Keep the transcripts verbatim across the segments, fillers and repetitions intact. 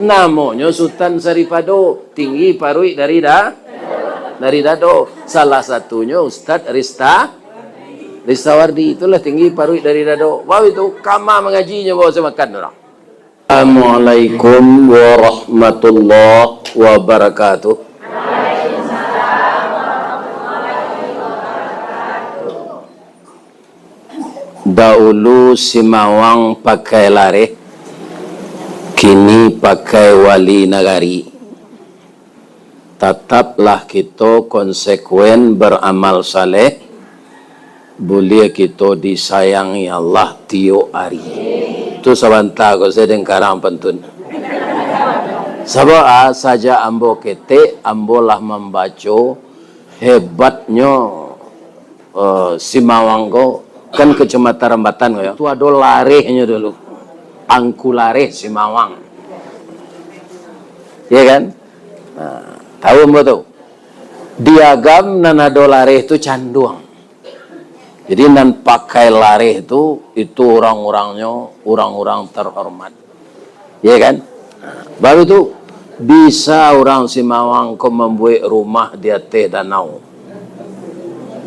Namonyo Sutan Saripado, tinggi paruik dari da-, dari dado. Salah satunyo Ustaz Rista, Ristawardi, itulah tinggi paruik dari dado. Baru itu, kama mangajinyo bawa samakan urang. Assalamualaikum warahmatullahi wabarakatuh. Daulu Simawang pakai lareh, kini pakai wali nagari. Tataplah kito konsekuen baramal saleh, buliah kito disayangi Allah tiok ari. Tu sabanta ko sadang karang pantun. Sabab, ah, sajak ambo ketek, ambo lah mambaco hebatnyo eh, Simawang ko, kan Kecamatan Rambatan ko, yo. Tu ado larehnyo dulu. Angku Lareh Simawang. Iya kan? Nah, tahu ambo tu. Di Agam nan ado lareh tu canduang. Jadi nan pakai lareh tu, itu urang-urangnyo, urang-urang terhormat. Iya kan? Baru tu, bisa urang Simawang ko mambuek rumah di ateh danau.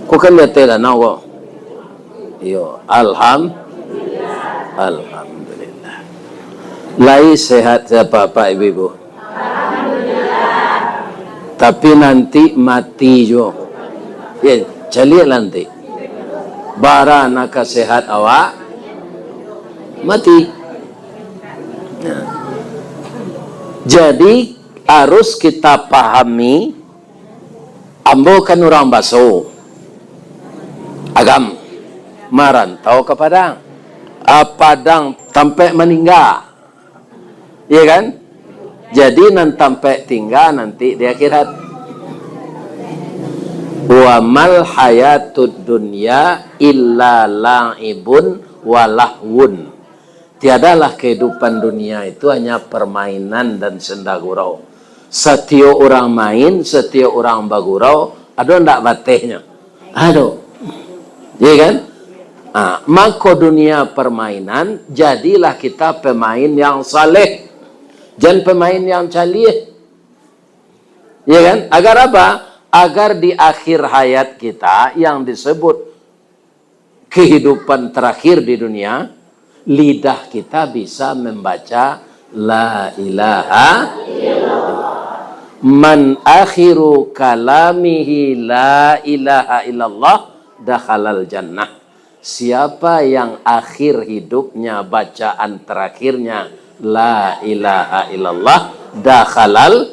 Ko kan di ateh danau ko? Iyo, alham-, alhamdulillah. Lai sehat sia Bapak Ibu-ibu? Tapi nanti mati juo. Ya, caliaklah nanti. Bara nan ka sehat awak mati. Nah. Jadi, harus kita pahami, ambo kan urang Baso, Agam, marantau ka Padang. Ah, Padang tampek maningga. Iya kan? Jadi, nan tampek tingga nanti di akhirat. "Wa mal hayatud dunya illa la'ibun wa lahwun." Tiadalah kehidupan dunia itu hanya permainan dan senda gurau. Satiok urang main, satiok urang bagurau, ado ndak batehnyo? Ado. Iya kan? Ah, mako dunia permainan, jadilah kita pemain yang saleh. Jan pemain yang caliah. Iya kan? Agar apa? Agar di akhir hayat kita yang disebut kehidupan terakhir di dunia, lidah kita bisa membaca la ilaha illallah. "Man akhiru kalamihi la ilaha illallah, dakhalal jannah." Siapa yang akhir hidupnya bacaan terakhirnya la ilaha illallah, dakhalal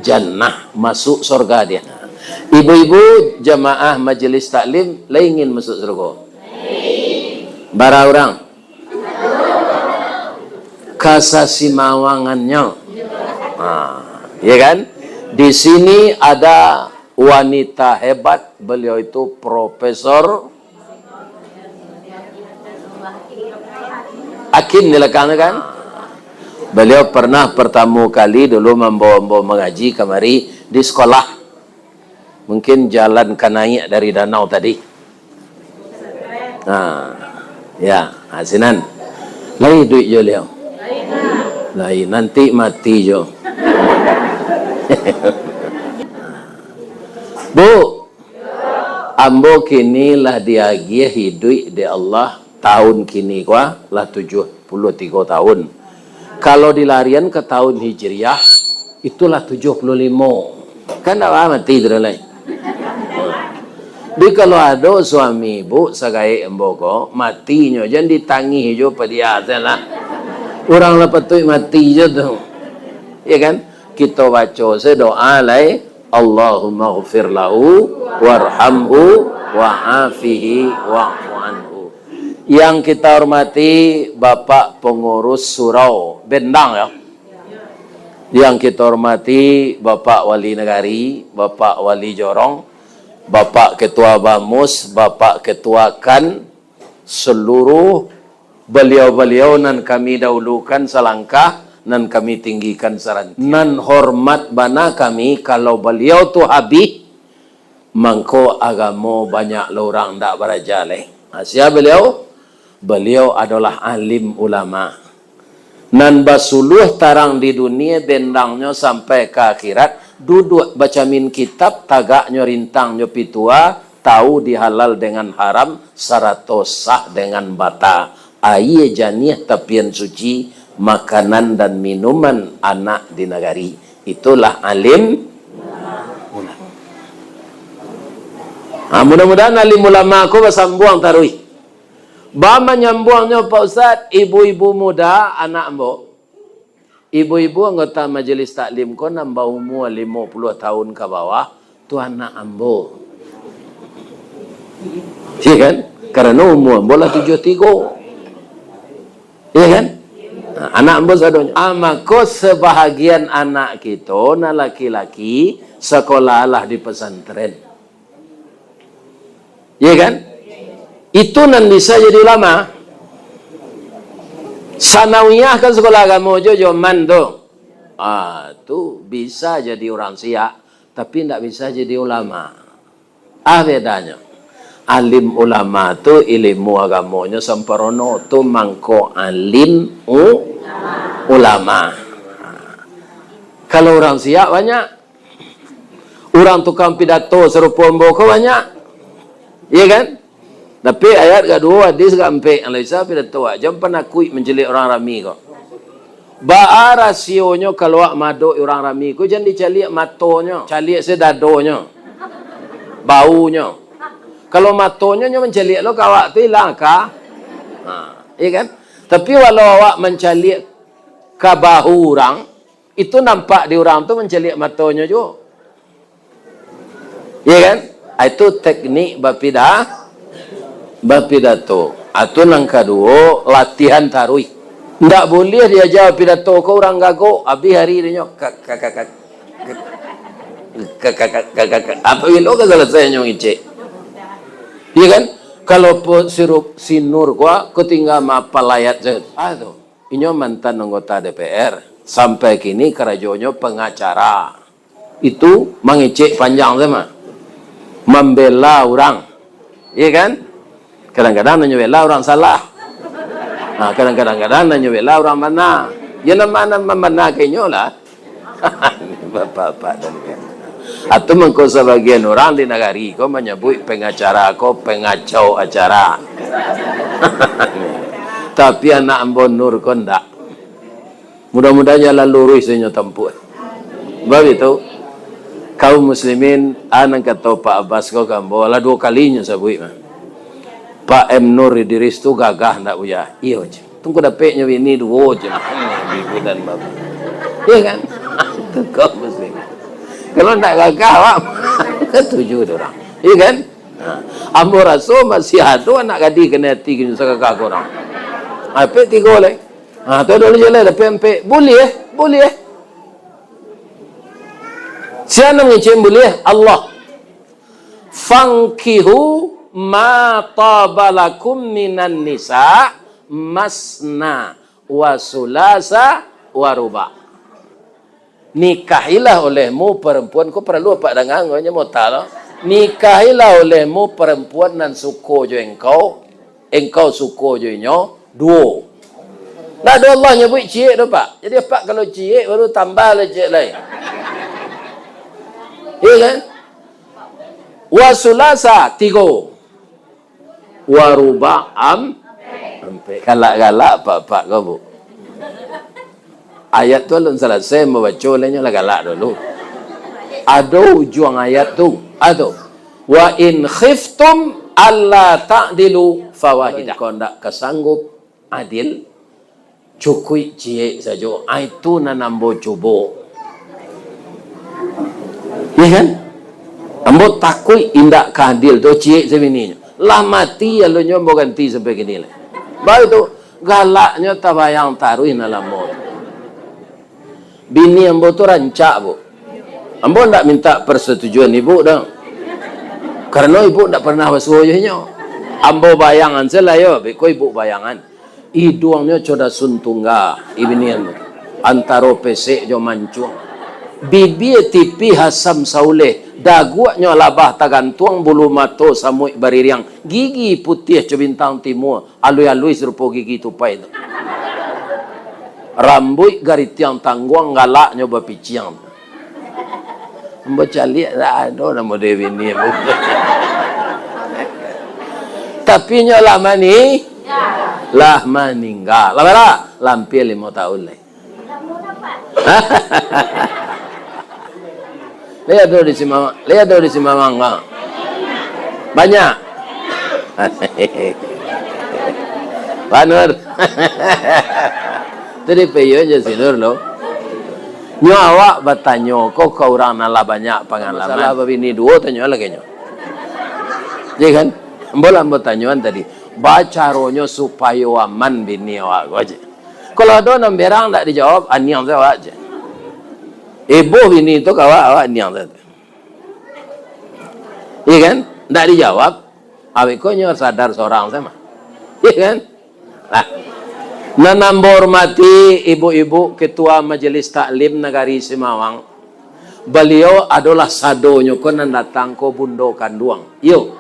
jannah, masuk surga dia. Ibu-ibu jamaah majelis taklim, lai ingin masuk surga? Bara urang? Kasasimawangannyo. Ha, ya kan? Di sini ada wanita hebat, beliau itu Profesor Akin di belakang tu kan? Beliau pernah pertama kali dulu mambawa ambo mangaji kamari di sekolah. Mungkin jalan ka naiak dari danau tadi. Ha, ya, ha, sinan. Lai iduik jo liau? Lai, nanti mati jo. Bu, ambo kini lah diagiah iduik dek Allah, tahun kini ko lah tujuah puluah tigo tahun. Kalau dilarian ka tahun Hijriah, itulah tujuah puluah limo. Kan ndak baa mati tu lai. Jadi kalau ado suami ibu sagaek ambo ko, matinyo, jan ditangih jo padiah se lah. Urang lah patuik mati jo tu. Ya kan? Kito baco se doa lai, "Allahummaghfir lahu warhamhu wa'afihi wa'fu anhu." Yang kita hormati Bapak Pengurus Surau Bendang, ya. Yang kita hormati Bapak Wali Nagari, Bapak Wali Jorong, Bapak Ketua Bamus, Bapak Ketua kan, seluruh baliau-baliau nan kami dahulukan salangkah, nan kami tinggikan sarantiang. Nan hormat bana kami, kalau baliau tu habih, mangko agamo banyak lo urang ndak baraja lai. Ha, sia baliau? Baliau adolah alim ulama. Nan basuluah tarang di dunia, bendangnyo sampai ka akhirat, duduak bacamin kitab, tagaknyo rintang jo pitua, tahu di halal dengan haram, sarato sah dengan bata. Aia janiah tapian suci, makanan dan minuman anak di nagari. Itulah alim. Ha, mudah-mudahan alim ulama ko basambuang taruih. Ba manyambuangnyo, Pak Ustaz, ibu-ibu muda, anak ambo. Ibu-ibu anggota majelis taklim ko nan baumua limo puluah tahun ka bawah, tu anak ambo. Iya kan? Karano umua ambo lah tujuah tigo. Iya kan? Nah, anak ambo sadonyo. Ah, mako sabahagian anak kito nan laki-laki sakolah lah di pesantren. Iya kan? Itu nan bisa jadi ulama. Sanawiyah kan sakolah agamo jo, jo man tu. Ah, tu bisa jadi urang siak, tapi ndak bisa jadi ulama. Ah, bedanyo. Alim ulama tu ilmu agamonyo samparono, tu mangko alim u-, ulama. Kalau urang siak banyak, urang tukang pidato sarupo ambo ko banyak. Iya kan? Tapi ayat ka duo, hadis ka ampek, alah bisa pidato awak. Jan panakuik mancaliak urang rami ko. Baa rasionyo kalau awak maadok urang rami ko, jan dicaliak matonyo, caliak se dadonyo, baunyo. Kalau matonyo nyo mancaliak lo ka awak tu ilang ka. Ha, iya kan? Tapi walau awak mancaliak ka bahu urang, itu nampak di urang tu mancaliak matonyo juo. Iya kan? Ah, itu teknik bapida-, bapidato. Ah, tu nan kaduo, latihan taruih. Ndak buliah diaja pidato ko urang gagok, abih ari dinyo, kak, kak, kak, kak, kak, kak, kak, kak, kak, kak. Apabilo ka salasai nyo ngicek? Iya kan? Kalau po-, sirup sinur ko, ko tingga maapal ayat sajo. Ah, tu. Inyo mantan anggota D P R, sampai kini karajonyo pangacara. Itu mangecek panjang sama. Mambela urang. Iya kan? Kadang-kadang nan nyo bela urang salah. Ha, kadang-kadang nan nyo bela urang bana. Ya, nan ma-, nan mambanakannyo lah. Bapak-bapak dan ibu. Atau mangko sabagian urang di nagari ko manyabuik pangacara ko pangacau acara. Tapi anak ambo Nur ko ndak. Mudah-mudahan jalan luruih sajo nyo tampuah. Sebab itu, kaum muslimin, a nan kato Pak Abbas ko ka ambo, lah duo kali nyo sabuik mah. Pak M Nur Idris tu gagah ndak, Buya? Iyo, ceh. Tungku dapeknyo bini duo, ceh. Ibu dan bapak. Iya kan? Itu kaum muslimin. Kalau ndak gagah, awak setuju tu urang. Iya kan? Ha. Ambo raso masih ado anak gadih kanai ati kinyo sagagah ko urang. Ha, dapek tigo lai. Ha, tu ado lai jalai dapek ampek. Buliah, buliah. Sia nan mangecek buliah? Allah. "Fankihu ma taba lakum minan nisa masna wa sulasa wa ruba." Nikahilah olehmu perempuan, ko paralu apak danga, ko nyo mota lo. Nikahilah olehmu perempuan nan suko jo engkau, engkau suko jo inyo, duo. Ndak ado Allah nyabuik ciek tu, Pak. Jadi, apak kalau ciek, baru tambah lah ciek lai. Iya kan? Wa sulasa, tigo. Wa ruba, am-, ampek. Galak-galak, Pak, Pak, ko, Bu. Ayat tu alun salasai mambaco, lai nyo lah galak dulu. Ado ujuang ayat tu. Ado. "Wa in khiftum alla ta'dilu fawahidah." Kok ndak ka sanggup adil, cukuik ciek sajo. Ai, tu nan ambo cubo. Iya kan? Ambo takuik indak ka adil tu, ciek sabininyo. Lah mati alun nyo ambo ganti sampai kini lai. Baru tu, galaknyo tabayang taruih nan lamo tu. Bini ambo tu rancak, Bu. Ambo ndak minta persetujuan ibu doh. Karano ibu ndak pernah basuo jo inyo. Ambo bayangan se lah yo, beko ibu bayangan. Iduangnyo co dasun tungga, bini ambo tu. Antaro pesek jo mancuang. Bibia tipih asam sauleh, daguaknyo labah tagantuang, bulu mato samuik baririang, gigi putiah co bintang timua, aluih-aluih sarupo gigi tupai tu. Rambuik garitiang tangguang, galaknyo bapiciang. Ambo caliak, lah ado namo Dewi ni, ambo. Tapi nyo lah mani-, lah maningga. Lah bara? Lampia limo taun lai. Lai ado di Simawang, lai ado di Simawang, ha. Banyak. Pak Nur. Tu di P U je si Nur lo. Nyo awak batanyo ko ka urang nan lah banyak pangalaman. Masalah babini duo, tanyo lagi nyo. Iya kan? Ambo lah ambo tanyoan tadi. Bacaronyo supayo aman bini awak ko aja. Kalau ado nan berang ndak dijawab, aniang se awak je. Ibo bini tu ka awak, awak aniang se. Iya kan? Ndak dijawab, awak ko nyo sadar sorang se mah. Iya kan? Nah, nan ambo hormati ibu-ibu Ketua Majelis Taklim Nagari Simawang, baliau adolah sadonyo ko nan datang ko bundo kanduang. Iyo.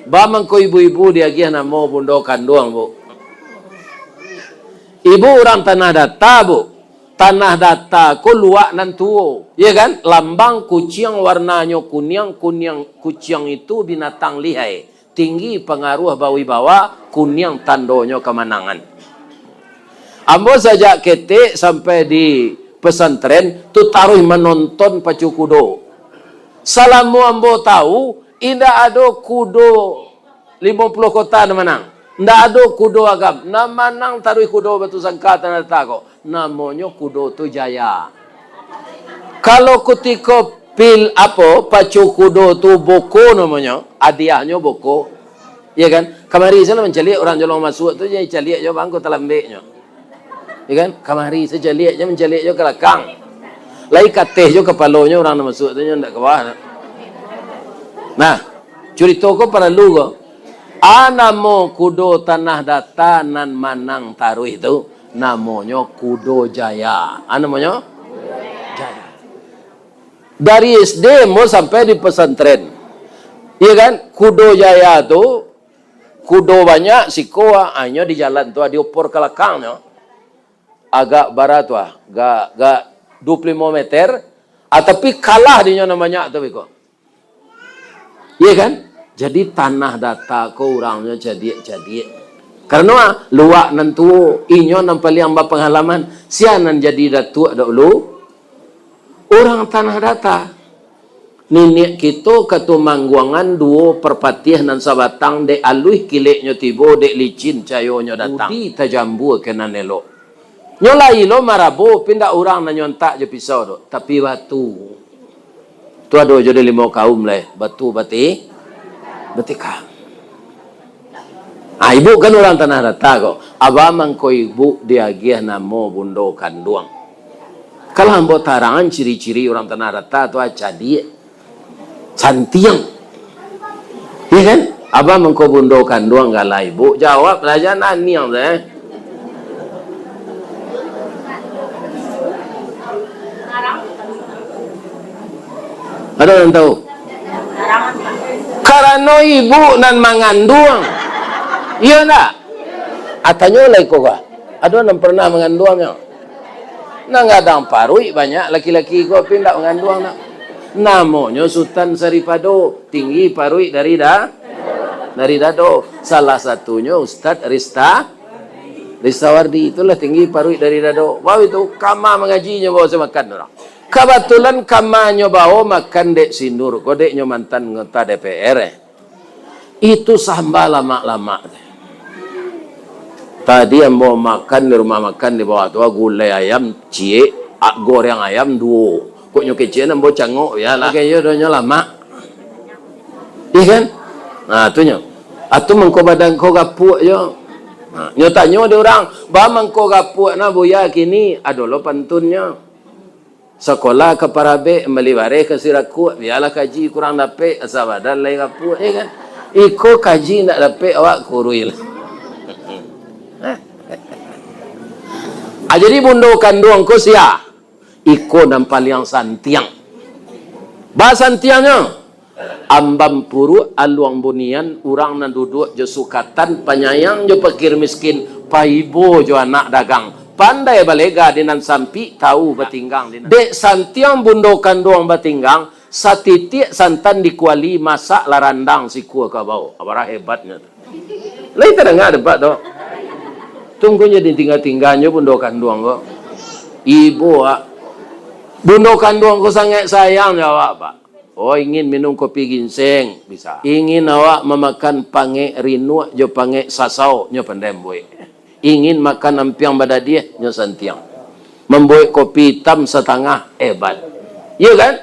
Ba mangko ibu-ibu diagiah namo bundo kanduang, Bu? Ibu urang Tanah Data, Bu. Tanah Data ko luak nan tuo, ya kan? Lambang kuciang warnanyo kuniang, kuniang kuciang itu binatang lihai, tinggi pangaruah bawibawa, kuniang tandonyo kamanangan. Ambo sajak ketek sampai di pesantren tu taruih manonton pacu kudo. Salamo ambo tahu, indak ado kudo limo puluah kota nan manang. Ndak ado kudo agam. Nan manang taruih kudo Batusangka Tanah Data ko. Namonyo kudo tu Jaya. Kalau kutiko pil, apo, pacu kudo tu boko namonyo, hadiahnyo boko. Iya kan? Kamari salah mancaliak urang jolong masuak tu, jadi caliak jo bangko talambeknyo. Ya kan? Kamari se caliak je, mancaliak je ka lakang. Lai kateh jo kapalonyo urang nan masuak tu, nyo ndak ka bawah. Nah, curito ko paralu ko. A namo kudo Tanah Data nan manang taruih tu, namonyo Kudo Jaya. A namonyo? Jaya. Dari S D mo sampai di pesantren. Iya kan? Kudo Jaya tu, kudo banyak, siko, ah, inyo di jalan tu, ah, diopor ka lakangnyo. Agak bara tu, ah, agak, agak duo puluah limo meter, ah, tapi kalah dinyo nan banyak tu beko. Iya kan? Jadi Tanah Data ko urangnyo cadiak-cadiak. Karano, ah, luak nan tuo, inyo nan paliang bapangalaman. Sia nan jadi datuak dahulu? Urang Tanah Data. Niniak kito Katumangguangan duo Parpatiah nan sabatang, dek aluih kileknyo tibo, dek licin cayonyo datang. Budi tajambuakan nan elok. Nyo lai lo marabo, pindak urang nan nyo antak jo pisau tu, tapi batu. Tu ado jo di limau kaum lai, batu bati-, batikam. Ah, ibu kan urang Tanah Data ko. Aba mangko ibu diagiah namo Bundo Kanduang. Kalau ambo tarangan ciri-ciri urang Tanah Data tu, ah, cadiak. Santiang. Iya kan? Aba mangko Bundo Kanduang, gala ibu. Jawab lah, jan aniang tu, eh. Ado nan tahu? Karano ibu nan manganduang. Iyo ndak? Ah, tanyo lah iko ka. Ado nan pernah manganduang nyo? Nan gadang paruik banyak laki-laki ko, tapi ndak manganduang ndak. Namonyo Sutan Saripado, tinggi paruik dari da-, dari dado. Salah satunyo Ustaz Rista Ristawardi, itulah tinggi paruik dari dado. Bawa itu kama mangajinyo, bawa se makan urang. Kabatulan kamanyo bawa makan dek Sinur ko, dek nyo mantan anggota D P R, eh. Itu samba lamak-lamak. Tadi ambo makan di rumah makan di bawah tu, gulai ayam ciek, ak goreng ayam duo. Kok nyo kecek ambo cangok, yo lah. Oke, yo, donyo lamak. Iya kan? Nah, tu nyo. Atu mangko badan ko gapuak jo. Nah, nyo tanyo di urang, "Ba mangko gapuak na, Buya, kini?" Ado lo pantunnyo. Sakolah ka Parabek, mambali bareh ka Sirakuak, bialah kaji kurang dapek, asa badan lai gapuak, iya kan? Iko kaji ndak dapek, awak kuruih lah. Ah, jadi bundo kanduang ko sia? Iko nan paliang santiang. Ba santiangnyo, Ambam Puruak, Aluang Bunian, urang nan duduak jo sukatan, panyayang jo pakir miskin, paibo jo anak dagang, Pandai balega di nan sampik, tahu batinggang di nan. Dek santiang bundo kanduang batinggang, satitiak santan di kuali, masak lah randang sikua kabau. Abarah hebatnyo tu. Lai tadanga dek Apak tu? Tunggu jadi tingga-tingganyo bundo kanduang ko. Ibo, ah. Bundo kanduang ko sangaik sayang jo awak, Pak. Oh, ingin minum kopi ginseng, bisa. Ingin awak mamakan pangek rinuak jo pangek sasau, nyo pandai mambuek. Ingin makan ampiang badadiah, nyo santiang. Mambuek kopi itam satangah, hebat. Iyo kan?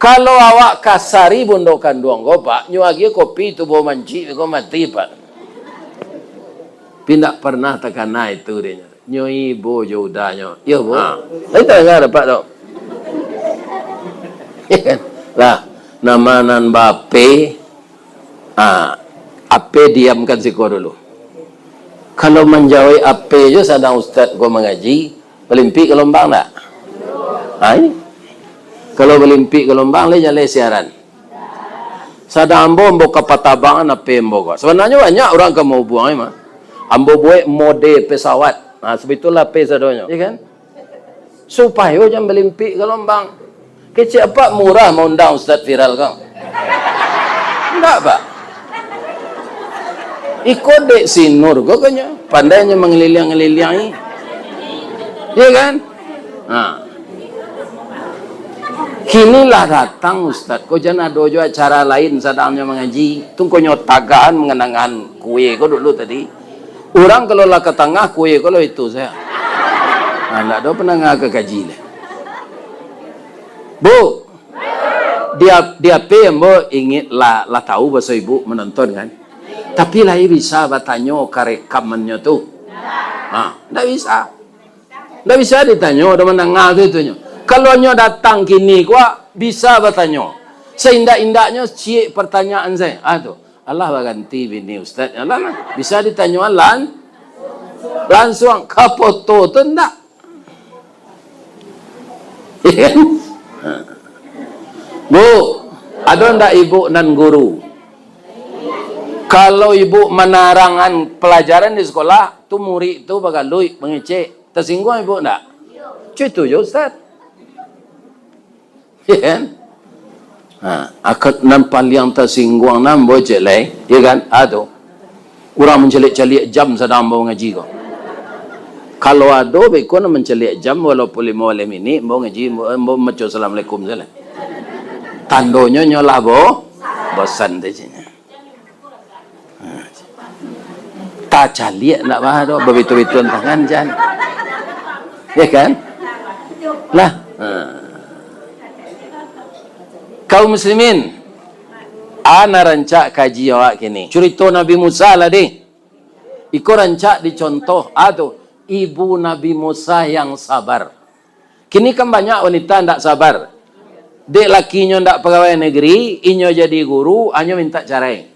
Kalau awak kasari bundo kanduang ko, Pak, nyo agiah kopi tu bau mancik, ko mati, Pak. Tapi ndak pernah takana itu, dek nyo. Nyo ibo jo udahnyo. Iyo, Bu. Ha. Tapi tadanga dek Apak tu. Lah, nama nan ba-ape, ha, ape diamkan siko dulu. Kalau manjawek ape jo sadang ustaz ko mangaji, balimpik galombang ndak? Ha, ini. Kalau balimpik galombang, lai jaleh siaran. Sadang ambo, ambo ka patabangan ape ambo ko. Sabananyo banyak urang ka mahubuang, mah. Ambo buek mode pesawat. Nah, sabetulnyo ape sadonyo, iyo kan? Supayo jan balimpik galombang. Kecek Apak murah maundang ustaz viral ko? Ndak, Pak. Iko dek Sinur ko, kanyo. Pandainyo mangaliliang-ngaliliangi. Iyo kan? Ha. Kini lah datang ustaz ko, jan ado jo acara lain sadangnyo mangaji. Tungkonyo tagahan manganangan kue ko dulu tadi. Urang kalau lah ka tangah, kue ko lah itu sajo. Ha, ndak ado pandanga ka kaji lai. Bu, di ap-, di ape ambo ingin lah, lah tahu baso ibu manonton kan? Tapi lai bisa batanyo ka rekamannyo tu? Ha, ndak bisa. Ndak bisa ditanyo, dah mandanga tu itunyo. Kalau nyo datang kini ko, bisa batanyo. Saindak-indaknyo ciek partanyaan sajo. Ah, tu. Alah baganti bini ustaz. Alah lah. Bisa ditanyo lan-, lansuang. Ka foto tu ndak. Bu, ado ndak ibu nan guru? Kalau ibu manarangan pelajaran di sekolah, tu murid tu bagaluik, mangecek. Tasingguang ibu ndak? Cak itu jo, Ustaz. Iyo kan? Ha, akak nan paliang tasingguang nan ambo cek lai, iyo kan? Ha, tu. Urang mancaliak-caliak jam sadang ambo ngaji ko. Kalau ado beko nan mancaliak jam, walaupun limo baleh minik, ambo ngaji, ambo, ambo maco assalamualaikum sajo lah. Tandonyo nyo lah bo-, bosan tu ceknyo. Tacaliak ndak bah tu, babitu-bituan tangan jan. Ya kan? Lah. Ha. Kaum muslimin, ana rancak kaji awak kini. Curito Nabi Musa lah deh. Iko rancak dicontoh, ah, tu, ibu Nabi Musa yang sabar. Kini kan banyak wanita ndak sabar. Dek lakinyo ndak pagawai negeri, inyo jadi guru, anyo mintak carai.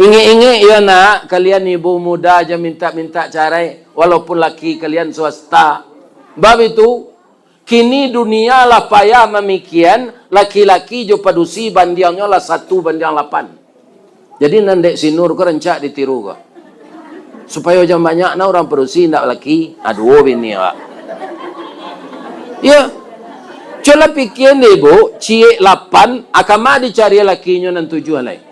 Ingek-ingek yo nak, kalian ibu muda jan mintak-mintak carai, walaupun laki kalian swasta. Bab itu, kini dunia lah payah mamikian, laki-laki jo padusi bandiangnyo lah satu bandiang lapan. Jadi, nan dek si Nur ko rancak ditiru ko. Supayo jan banyak nah urang padusi indak laki, ah, duo bini awak. Iyo. Cubolah pikia dek ibu, ciek lapan, a kama dicari lakinyo nan tujuah lai.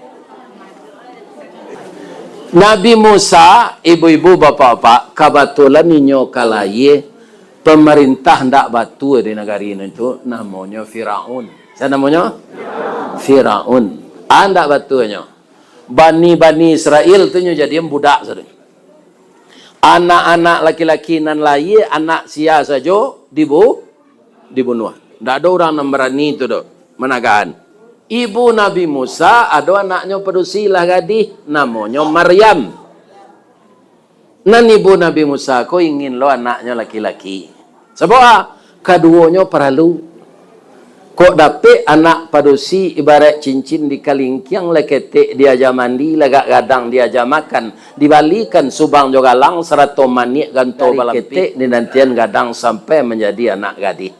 Nabi Musa, ibu-ibu, bapak-bapak, kabatulan inyo ka lahia pamarintah ndak batua di nagari nan tu, namonyo Firaun. Sia namonyo? Firaun. Ah, ndak batuanyo. Bani-bani Israel tu nyo jadian budak sajo. Anak-anak laki-laki nan lahia, anak sia sajo dibu-, dibunuah. Ndak ado urang nan barani tu doh managahan. Ibu Nabi Musa ado anaknyo padusi lah gadih, namonyo Maryam. Nan ibu Nabi Musa ko ingin lo anaknyo laki-laki. Sabab a, kaduonyo paralu. Kok dapek anak padusi ibarat cincin di kalingkiang, lah ketek diaja mandi, lah gak gadang diaja makan, dibalikan subang jo galang, sarato maniak ganto balampik, ketek dinantian gadang sampai manjadi anak gadih.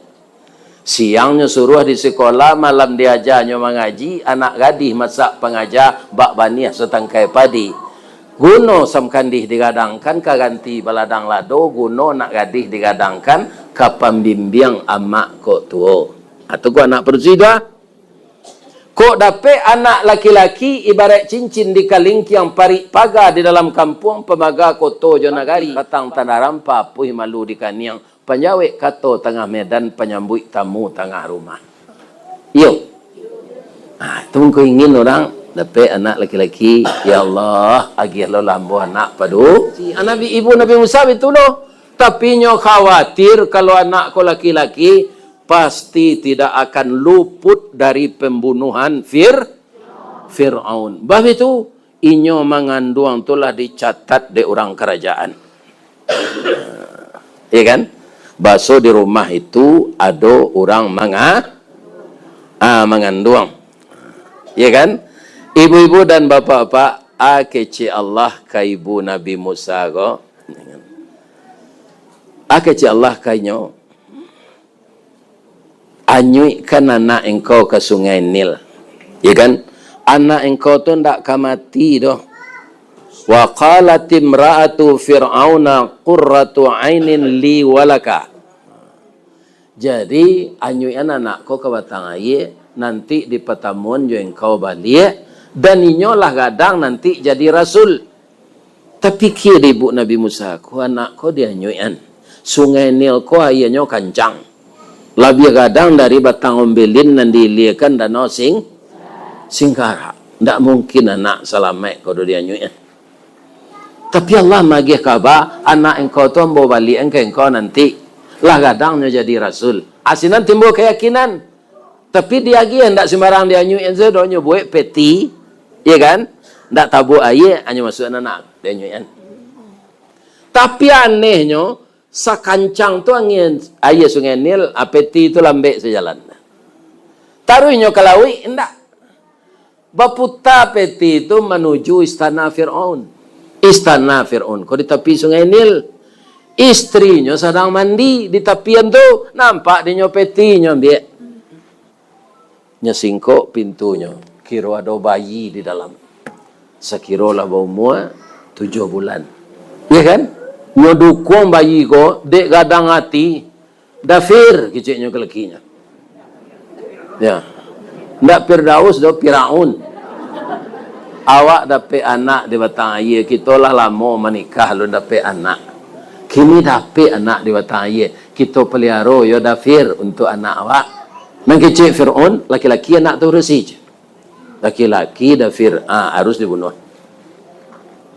Siangnyo suruah di sikolah, malam diajanyo mangaji, anak gadih masak pangaja, bak baniah satangkai padi. Guno samkandih digadangkan ka ganti baladang lado, guno nak gadih digadangkan ka pambimbiang amak kok tuo. Atau ko anak padusi tu ah. Kok dapek anak laki-laki, ibarat cincin di kalingkiang, parik paga di dalam kampuang, pamaga koto jo nagari, batang tanaram, papuih malu di kaniang, panjawek kato tangah medan, panyambuik tamu tangah rumah. Iyo. Ah, itu mangko ingin urang dapek anak laki-laki, ya Allah, agiah lo lambo anak padu. Si Nabi, ibu Nabi Musa bitu no. Tapi nyo khawatir kalau anak ko laki-laki, pasti tidak akan luput dari pembunuhan Fir-, Fir'aun. Bah itu, inyo manganduang tu lah dicatat dek urang karajaan. Iya kan? Baso di rumah itu ado urang manga-, ah, manganduang. Iya kan? Ibu-ibu dan bapak-bapak, ah, kecek Allah ka ibu Nabi Musa ko. Ah, kecek Allah ka inyo. Anyuikkan anak engkau ka Sungai Nil. Ya kan? Anak engkau tu ndak ka mati doh. Wa qalat imra'atu Fir'auna qurratu ainin li walaka. Jadi, anyuikan anak ko ka batang aia, nanti dipatamuan jo engkau baliak, dan inyo lah gadang nanti jadi rasul. Tapikia dek ibu Nabi Musa ko, anak ko dianyuikan. Sungai Nil ko aianyo kancang. Labiah gadang dari batang ombelin nan diiliakan Danau Sing-, Singkarak. Ndak mungkin anak salamaik ko do dianyuikan. Tapi Allah magiah kaba, anak engkau tu ambo baliakan ka engkau nanti. Lah gadang nyo jadi rasul. Asinan timbul kayakinan. Tapi diagiah ndak sembarang dianyuikan sajo, nyo buek peti, ya kan? Ndak tabuak aia, hanyo masuak anak dianyuikan. Tapi anehnyo, sakancang tu angin, aia Sungai Nil, ah, peti tu lambek sajalan. Taruih nyo ka lauik, indak. Baputa peti tu manuju istana Firaun. Istana Firaun ko di tapi Sungai Nil. Istrinyo sadang mandi di tapian tu, nampak dinyo peti, nyo ambiak. Nyo singkok pintunyo, kiro ado bayi di dalam. Sakiro lah baumua tujuah bulan. Iya kan? Nyo dukuang bayi ko, dek gadang ati, Dafir, keceknyo ka lakinyo. Ya. Ndak Firdaus doh, Firaun. Awak dapek anak di batang aia, kito lah lamo manikah alun dapek anak. Kini dapek anak di batang aia, kito paliaro yo Dafir untuak anak awak. Nan kecek Firaun, laki-laki anak tu urusi je. Laki-laki Dafir, ah, harus dibunuah.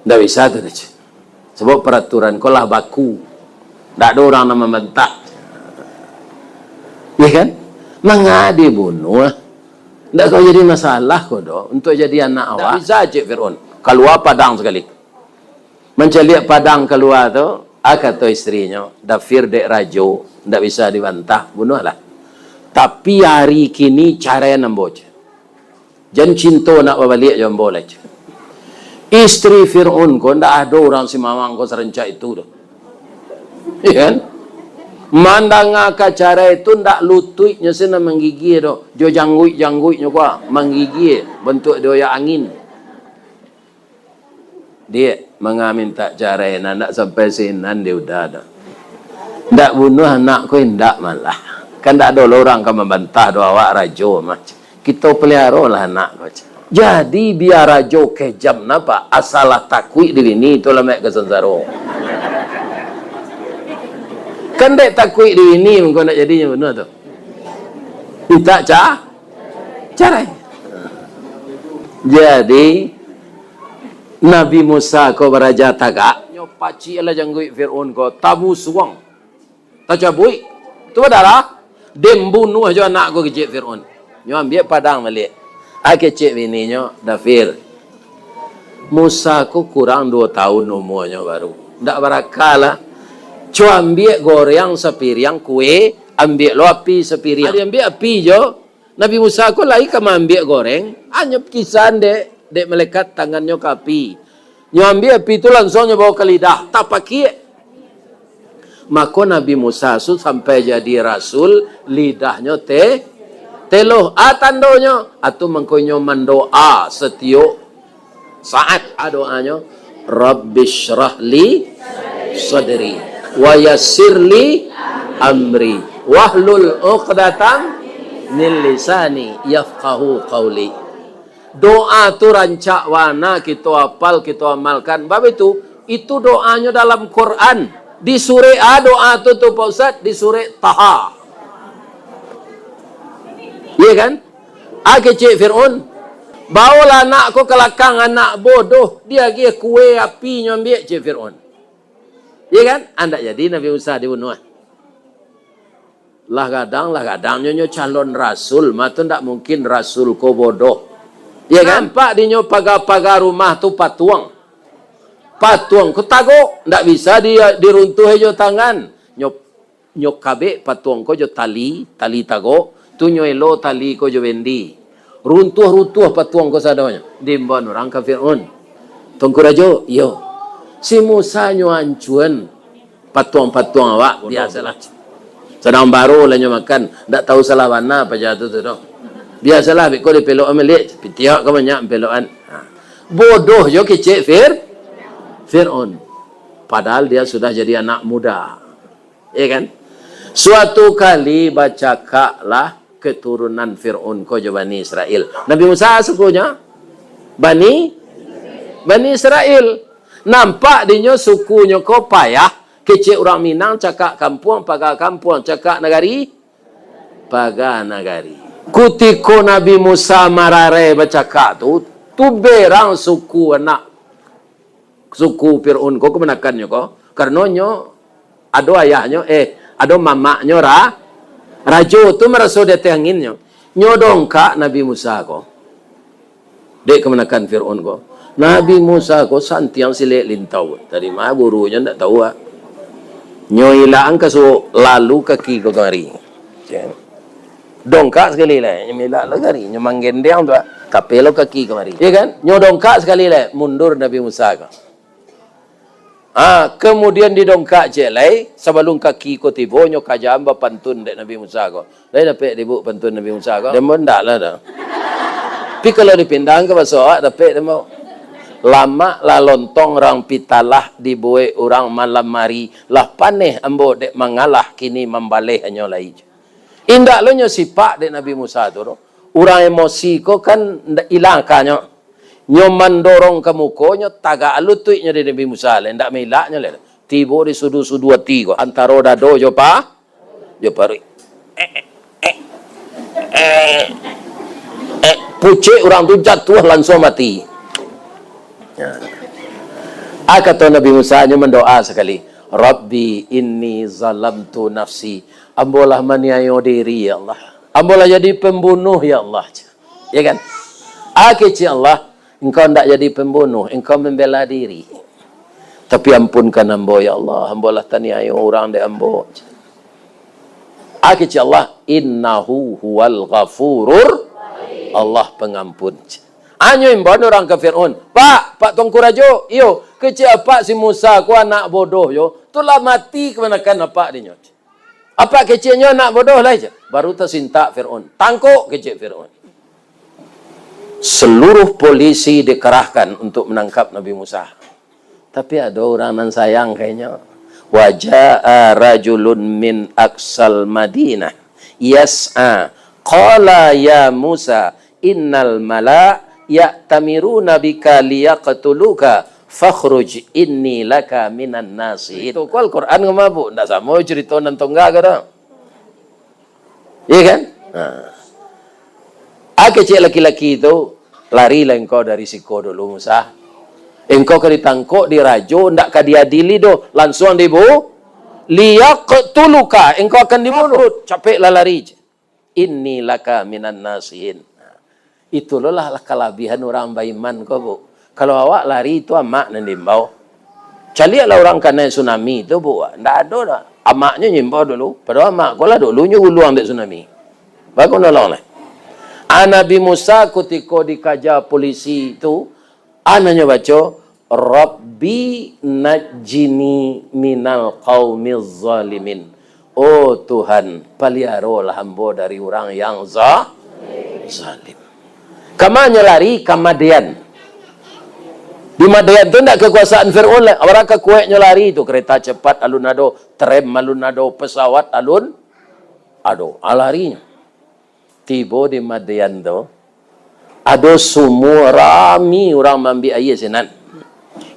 Ndak bisa tu, Dec. Sabab paraturan ko lah baku. Ndak ado urang nan mambantah. Iya kan? Manga dibunuah. Ndak ka jadi masalah ko doh, untuak jadi anak awak. Ndak bisa, cek Firaun. Kalua padang sakali. Mancaliak padang kalua tu, ah, kato istrinyo, Dafir dek rajo, ndak bisa dibantah, bunuahlah. Tapi ari kini caraian ambo, cek. Jan cinto nak babaliak jo ambo lai. Istri Firaun ko ndak ado urang simamang ko sarancak itu doh. Iya kan? Mandanga ka carai tu ndak lutuiknyo se nan manggigia doh, jo jangguik-jangguiknyo ko manggigia bantuak dioyak angin. Diak, manga mintak carai, nah, ndak sampai sinan di uda doh. Ndak bunuah anak ko indak malah. Kan ndak ado lo urang ka mambantah doh awak rajo mah. Kito paliarolah anak ko. Jadi bia rajo kejam napa, asalah takuik di bini tu lah mek ka sansaro. Kan dek takuik di bini mangko ndak jadinyo bunuah tu. Mintak ca-, carai. Jadi, Nabi Musa ko baraja tagak, nyo pacik lah jangguik Firaun ko, tabusuang, tacabuik. Tu badarah, den bunuah jo anak ko, kecek Firaun. Nyo ambiak padang baliak. Ah, kecek bininyo, Dafir. Musa ko kurang duo taun umuanyo baru. Ndak baraka lah. Co ambiak goreng sapiriang kue, ambiak lo api sapiriang. Ah, diambiak api jo, Nabi Musa ko lai ka maambiak goreng, hanyo kisahan dek, dek malaikat tangannyo ka api. Nyo ambiak api tu, lansuang nyo bawa ka lidah, tapakiak. Mako Nabi Musa tu sampai jadi rasul, lidahnyo te-, teloh. A tandonyo, atu mangko inyo mandoa satiok saat. A doanyo, Rabbisyrah li sadri, wa yassir li amri, wahlul uqdatam min lisani yafqahu qauli. Doa tu rancak bana kito apal, kito amalkan. Bab itu, itu doanyo dalam Quran. Di surek a doa tu, tu, Pak Ustaz, di surek Taha. Iya kan? A kecek Fir'aun, "Baolah anak ko ka lakang, anak bodoh, diagiah kue api nyo ambiak," cek Fir'aun. Iya kan? Andak jadi Nabi Musa dibunuah. Lah gadang, lah gadang nyo, nyo calon rasul, mah tu ndak mungkin rasul ko bodoh. Iya kan? Nampak di nyo paga-paga rumah tu patuang. Patuang ko tagok, ndak bisa di, diruntuahi jo tangan. Nyo Nyo kabek patuang ko jo tali, tali tagok, tu nyo elo tali ko jo bendi. Runtuah-runtuah patuang ko sadonyo. Diimbau urang ka Fir'aun. "Tuanku Rajo, iyo. Si Musa nyo ancuan patuang-patuang awak, biasolah. Sadang baru lah nyo makan, ndak tahu salah bana paja tu, tu doh. Biasolah, beko dipelok ameliak, pitiak ka banyak pelokan." Ha. Bodoh jo kecek Fir-, Fir'aun. Padahal dia sudah jadi anak muda. Iya kan? Suatu kali bacakaklah keturunan Fir'aun ko jo Bani Israel. Nabi Musa sukunyo Bani, Bani Israel. Nampak dinyo sukunyo ko payah, kecek urang Minang, cakak kampuang, paga kampuang, cakak nagari, paga nagari. Kutiko Nabi Musa mararai bacakak tu, tu berang suku anak suku Fir'aun ko kamanakannyo ko, karano nyo ado ayahnyo, eh, ado mamaknyo ra-, rajo tu maraso di ateh anginnyo. Nyo dongkak Nabi Musa ko, dek kamanakan Fir'aun ko. Nabi Musa ko santiang silek lintau. Tadi mah gurunyo ndak tahu, ah. Nyo ilang ka suok, lalu kaki ko kamari. Dongkak sakali lai, nyo milak lah kari, nyo manggendeng tu, ah, tapi lo kaki kamari. Iya kan? Nyo dongkak sakali lai, mundur Nabi Musa ko. Ah, kamudian didongkak ciek lai, sabalum kaki ko tibo, nyo kajaan bapantun dek Nabi Musa ko. Lai dapek dibuk pantun Nabi Musa ko? Demo ndak lah dah. Tapi kalau dipindahan ka baso awak, dapek demo. Lamak lah lontong rang pitalah dibuek urang malam ari, lah paneh ambo dek mangalah, kini mambaleh hanyo lai. Indak lo nyo sipak dek Nabi Musa tu doh. Urang emosi ko kan ndak ilang akanyo. Nyo mandorong ka muko, nyo tagak lutuiknyo di Nabi Musa, lai ndak mailaknyo lai. Tibo di sudu-sudu ati ko, antaro dado jo pa-, jo paruik. Eh, eh, eh, eh, pucek urang tu jatuah, lansuang mati. Ya. Ah, kato Nabi Musa, nyo mandoa sakali, "Rabbi inni zalamtu nafsi." Ambo lah maniayo diri, ya Allah. Ambo lah jadi pambunuah, ya Allah. Ya kan? Ah, kecek Allah, Engkau ndak jadi pambunuah, Engkau mambela diri. Tapi ampunkan ambo, ya Allah. Ambo lah taniayo urang dek ambo. Ah, kecek Allah, "Innahu huwal ghafurur." Allah Pengampun. Anyo imbau urang ka Fir'aun, "Pak, Pak Tuanku Rajo, iyo, kecek apak si Musa ko anak bodoh yo, tu lah mati kamanakan apak dinyo. Apak keceknyo anak bodoh lai," cek. Baru tasintak Fir'aun. "Tangkok," kecek Fir'aun. Seluruh polisi dikerahkan untuk menangkap Nabi Musa. Tapi ado urang nan sayang ka inyo. "Wa jaa rajulun min aqsal Madinah yas'a. Qala ya Musa, innal mala ya'tamiruna bika liyaqtuluka. Fakhruj inni laka minan nasihin." Itu ko Al-Quran ka mabuk. Ndak samo cerita nan tongga ko doh. Iya kan? Ha. Ah, kecek laki-laki tu, "Larilah engkau dari siko dulu, Musa. Engkau ka ditangkok di rajo, ndak ka diadili doh, lansuang dibu-, liyaqtuluka, engkau akan dibunuh. Capeklah lari." "Inni laka minan nasihin." Itu lo lah, lah kalabihan urang baiman ko, Bu. Kalau awak lari, itu amak nan diimbau. Caliaklah urang kanai tsunami tu, Bu. Ndak ado doh. Amaknyo nyo imbau dulu. Padahal amak ko lah dulunyo guluang dek tsunami. Baku nolong lah. Ah, Nabi Musa kutiko dikaja polisi tu, ah, nanyo baco, "Rabbi najjini minal qaumiz zalimin." "Oh Tuhan, paliarolah ambo dari urang yang za-, zalim." Kamanyo lari? Ka Madian. Di Madian tu ndak kakuasaan Firaun lah. Abarah ka kuaiknyo lari tu, kereta cepat alun ado, tram alun ado, pesawat alun ado. Ah, larinyo. Tibo di Madian tu, ado sumua rami urang maambiak aia sinan.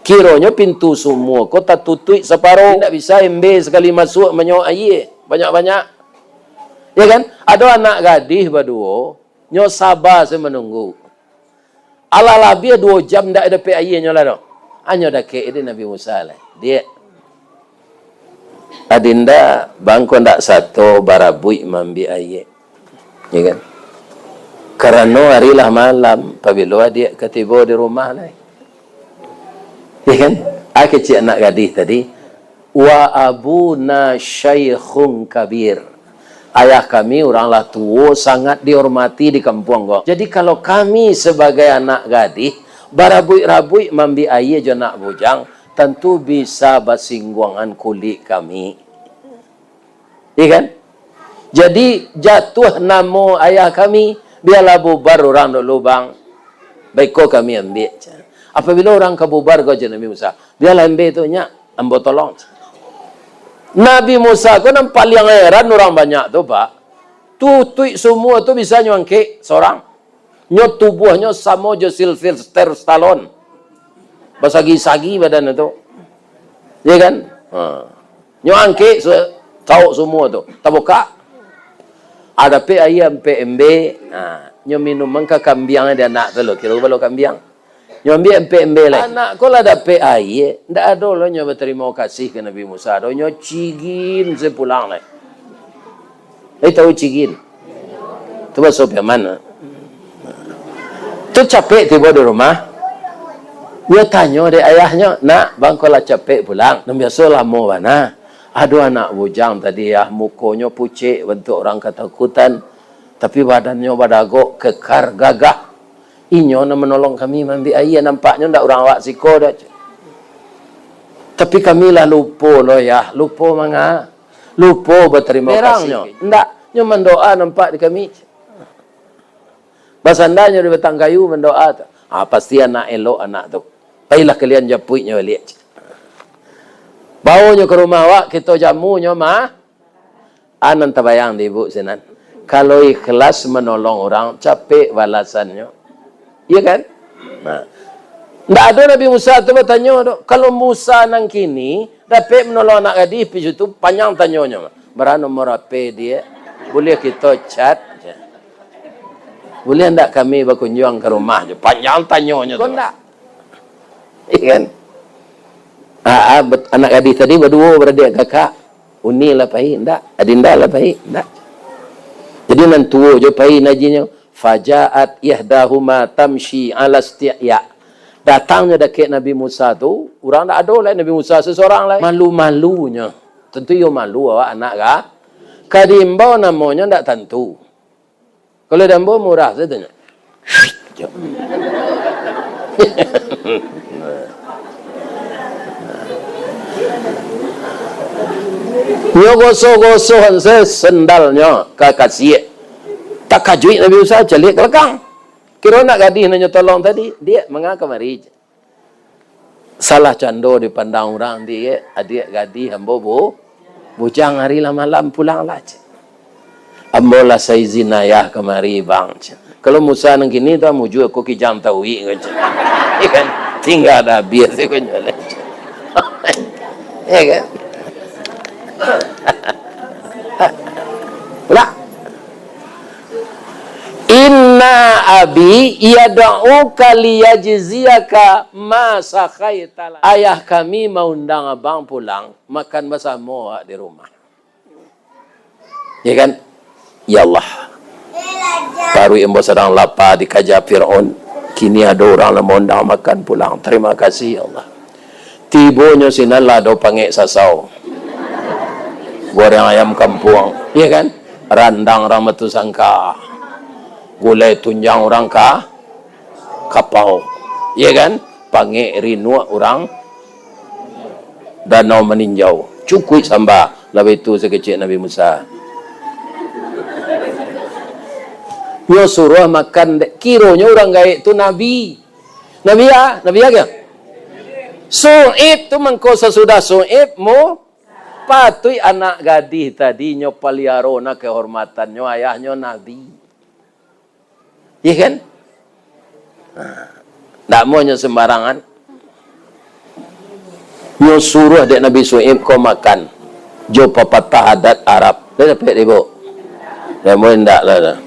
Kironyo pintu sumua ko tatutuik saparo, indak bisa embe sakali masuak manyawak aia banyak-banyak. Ya kan? Ado anak gadih baduo, nyo saba se manunggu. Alah labiah duo jam ndak dapek aianyo lah tu. Hanyo dakek di Nabi Musa lah. Diak, adinda, bangko ndak sato barabuik maambiak aia. Ya kan? Karano ari lah malam, pabilo adiak ka tibo di rumah lai. Ya kan? Ah, kecek anak gadih tadi, "Wa abuna syaikhun kabir." Ayah kami urang lah tuo, sangat dihormati di kampuang ko. Jadi, kalau kami sabagai anak gadih, barabuik-rabuik maambiak aia jo anak bujang, tantu bisa basingguangan kulik kami. Iya kan? Jadi, jatuah namo ayah kami, bialah bubar urang dulu, Bang. Baiko kami ambiak. Apabila urang ka bubar ko, jar Nabi Musa, "Bialah ambiak tu, nyak, ambo tolong." Nabi Musa ko nan paliang heran urang banyak tu, Pak. Tutuik sumua tu bisa nyo angkek sorang. Nyo tubuahnyo samo jo Sylvester Stallone. Basagi-sagi badan tu. Iya kan? Ha. Nyo angkek se-, cauk sumua tu. Tabukak. Ah, dapek aia ampek embe. Ha. Nyo minum mangka kambiang di anak tu lo. Kiro balo kambiang. Nyo ambiak ampek embe lai. Anak ko lah dapek aia. Ndak ado lo nyo batarimo kasih ka Nabi Musa do. Nyo cigin se pulang lai. Eh, tahu cigin? Tu baso Piaman. Tu capek tibo di rumah. Nyo tanyo dek ayahnyo, "Nak, bangko lah capek pulang. Nan biaso lamo bana. Ado anak bujang tadi, ah, mukonyo pucek bantuak urang katakutan. Tapi badannyo badagok, kekar, gagah. Inyo nan manolong kami maambiak aia, nampaknyo ndak urang awak siko doh." Tapi kami lah lupo lo, Yah. Lupo manga? Lupo batarimo kasih. Ndak, nyo mandoa nampak di kami. Basandanyo di batang kayu mandoa tu. Ah, pasti anak elok anak tu. Pailah kalian japuiknyo baliak. Baonyo ka rumah awak, kito jamunyo mah. Ah, nan tabayang di ibu sinan. Kalau ikhlas manolong urang, capek balasannyo. Iya kan? Nah. Ndak ado Nabi Musa tu batanyo tu. Kalau Musa nan kini dapek manolong anak gadih, pi situ panjang tanyonyo. "Bara nomor H P dia? Buliah kito chat?" Buliah ndak kami bakunjuang ka rumah je? Panjang tanyonyo tu. Kok ndak? Iya kan? Ah, ah, bet-, anak gadih tadi baduo baradiak kakak. Uni lah pai, ndak. Adinda lah pai, ndak. Jadi nan tuo jo pai najinyo. Fajaat ihdahuma tamshi ala isti'ya. Datangnyo dakek Nabi Musa tu, urang ndak ado lai, Nabi Musa sesorang lai. Malu-malunyo. Tantu iyo malu awak anak ka. Ka diimbau namonyo ndak tantu. Kalau di ambo murah sajo nyo. Nyo gosoh-gosohan se sendalnyo ka kasiak. Takajuik Nabi Musa, caliak ka balakang. Kiro anak gadih nan nyo tolong tadi, "Diak, manga kamari?" Salah cando dipandang urang, "Diak, adiak gadih ambo bu-, bujang, ari lah malam, pulanglah," cek. "Ambo lah saizin ayah kamari, Bang," cek. Kalau Musa nan kini tu, "Mujua ko kijang tauik," ko, cek. Iya kan? Tingga dah abih tu, ko nyo lah, cek. Iya kan? Lah. "Inna abi yad'uka liyajziyaka ma sakhaita lana." Ayah kami maundang abang pulang makan basamo awak di rumah. Ya kan? Ya Allah. Paruik ambo sadang lapa dikaja Firaun. Kini ado urang lah maundang makan pulang. Tarima kasih, ya Allah. Tibonyo sinan lah ado pangek sasau. Goreng ayam kampuang, iya kan? Randang urang Batusangka. Gulai tunjang urang ka-, Kapau, iya kan? Pangek rinuak urang Danau Maninjau. Cukuik samba, labiah tu sakecek Nabi Musa. Nyo suruah makan, dek, kironyo urang gaek tu nabi. Nabi a, nabi a kah? Su'aib tu mangko sasudah Su'aib mu-, patuik anak gadih tadi nyo paliaro na kehormatannyo, ayahnyo Nabi. Iya kan? Nah, ndak mau nyo sembarangan. Nyo suruah dek Nabi Su'aib ko makan jo papatah adat Arab. Dah dapek dek ibu? Dah mau indak lah dah.